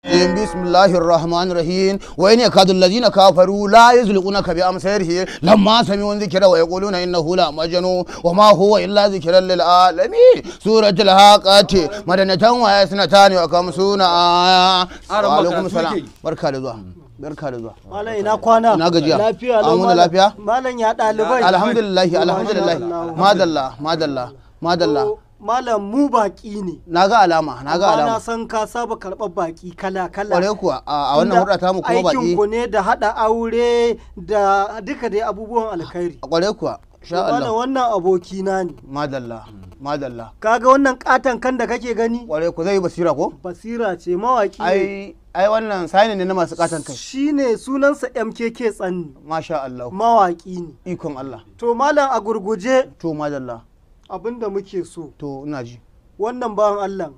بسم الله الرحمن الرحيم وإن يكاد الذين كفروا لا يزلقونك بأمصارهم لما سمعوا الذكر ويقولون إنه لمجنون وما هو إلا ذكر للعالمين سورة الحاقة مدنة وإثنتان وخمسون آية. وعليكم السلام. بركة الله. Barka da zuwa. Malam ina kwana. Ina gajiya. Lafiya lau. An lafiya? Malam ya ɗalibai. Alhamdulillah, alhamdulillah. Madalla, madalla, madalla. Malam mu baki ne. Naga alama, naga alama. Na san ka saba karɓar baki kala kala. Kware kuwa a wannan hurɗa ta mu kuma baki. Aikin ku ne da haɗa aure da duka dai abubuwan alkhairi. Kware kuwa. Sha Allah. Malam wannan aboki na ne. Madalla, madalla. Kaga wannan katan kan da kake gani? Kware ku zai yi basira ko? Basira ce mawaki. Ai ai wannan signing ne na masu katan kai. Shine sunansa MKK Tsanni. Masha Allah. Mawaki ne. Ikon Allah. To malam a gurguje. To madalla. Abinda muke so. To ina ji. Wannan bawan Allah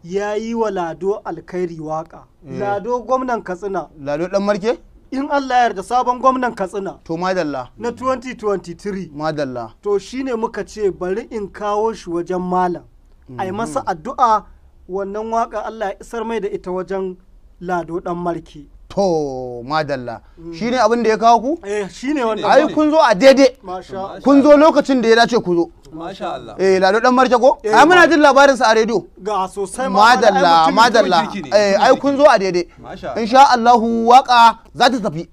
ya yi wa Lado alkhairi waka. Lado gwamnan Katsina. Lado dan Marke? In Allah ya yarda sabon gwamnan Katsina. To madalla. Na 2023. Madalla. To shine muka ce bari in kawo shi wajen malam. Ai masa addu'a wannan waka Allah ya isar mai da ita wajen Lado dan Marke. To madalla. Shine abin da ya kawo ku? Eh shine wannan. Ai kun zo a daidai. Masha Kun zo lokacin da ya dace ku zo. Masha Allah. Eh Lado dan Marke ko? Ai muna jin labarin sa a rediyo. Ga sosai ma. Madalla, madalla. Eh ai kun zo a daidai. Insha Allahu waka za ta tafi.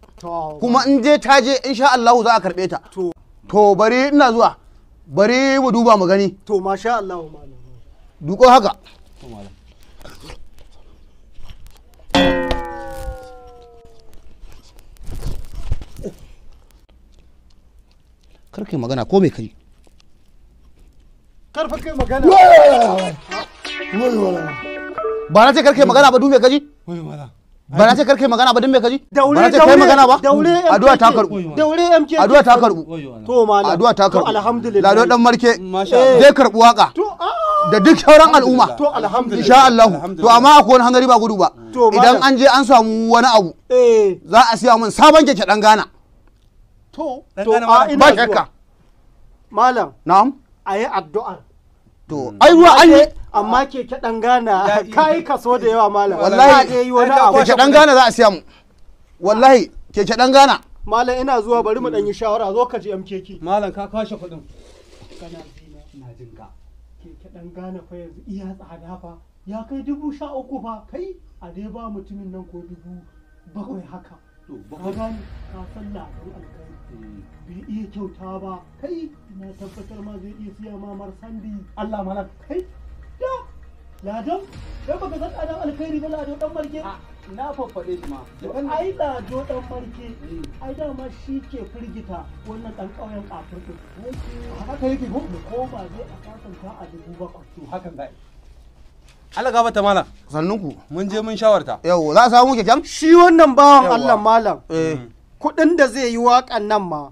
Kuma in je ta je insha Allahu za a karbe ta. To bari ina zuwa. Bari mu duba mu gani. To masha Allahu malam. Duko haka. To malam. Kar kai magana ko me kai? Kar fa kai magana. Ba na ce kar kai magana ba duk me kaji? Ba na ce kar kai magana ba duk me kaji? Daure Ba na ce kai magana ba? Daure Addu'a ta karbu. Daure MKK. Addu'a ta karbu. To malam. Addu'a ta karbu. To alhamdulillah. Lado dan Marke Masha Allah. zai karbu waka. To Da duk sauran al'umma. To alhamdulillah. Insha Allah. To amma akwai wani hangari ba gudu ba. To, Idan malam. an je an samu wani abu Eh. za a siya min sabon keke dan Ghana. To Dan to Ghana a malam. ina Ba zuwa. shakka. Malam Na'am. ayi addu'a. To ai ruwa an yi Amma keke dan Ghana kai kaso da yawa malam. Wallahi. Ka je yi wani abu. Keke dan Ghana za a siya mu. Wallahi keke dan Ghana. Malam ina zuwa bari mu dan yi shawara zo ka ji MKK. Malam ka kwashe kuɗin. Kana ji na. Ina jin ka. Keke dan Ghana fa yanzu iya tsada fa. Ya kai 13,000 fa. Kai a dai ba mutumin nan ko 7,000 haka. To Ka gani ka san Ladon alkhairi. Bai iya kyauta ba. Kai na tabbatar ma zai iya siya ma marsandi. Allah malam. Kai da Ladon kai baka san Ladon alkhairi ba Lado dan Marke. Na faffaɗe shi ma. Ai Lado dan Marke ai dama shi ke firgita wannan dan ƙauyen kafir din. Haka yake ko? Mu koma zai a sasanta a 7,000. To hakan za Allah gabata malam. Sannunku. Mun je mun shawarta. Yau za a samu keken? Shi wannan bawan Yawwa. Allah malam Eh. kuɗin da zai yi waƙan nan ma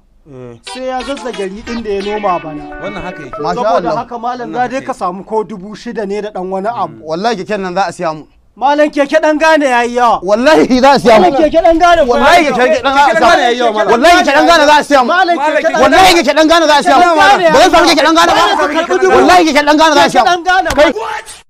sai ya zazzage riɗin da ya noma bana. Wannan haka yake. Masha Saboda Allah. haka malam za dai ka samu ko 6,000 ne da ɗan wani abu. Wallahi keken nan za a siya mu. Malam keke ɗan Ghana ya yi yawa. Wallahi za a siya mu. Malam keke ɗan Ghana fa Wallahi ya yi keke yawa. dan Ghana Keke dan Ghana yayi yawa malam. Wallahi keke dan Ghana za a siya mu. Malam keke ɗan Wallahi keke dan Ghana za a siya mu. Keke dan Ghana Ba zan samu keke dan Ghana ba. Malam ka karɓi dubu. Wallahi keke dan Ghana za a siya Keke mu. ɗan Ghana Kai. ma.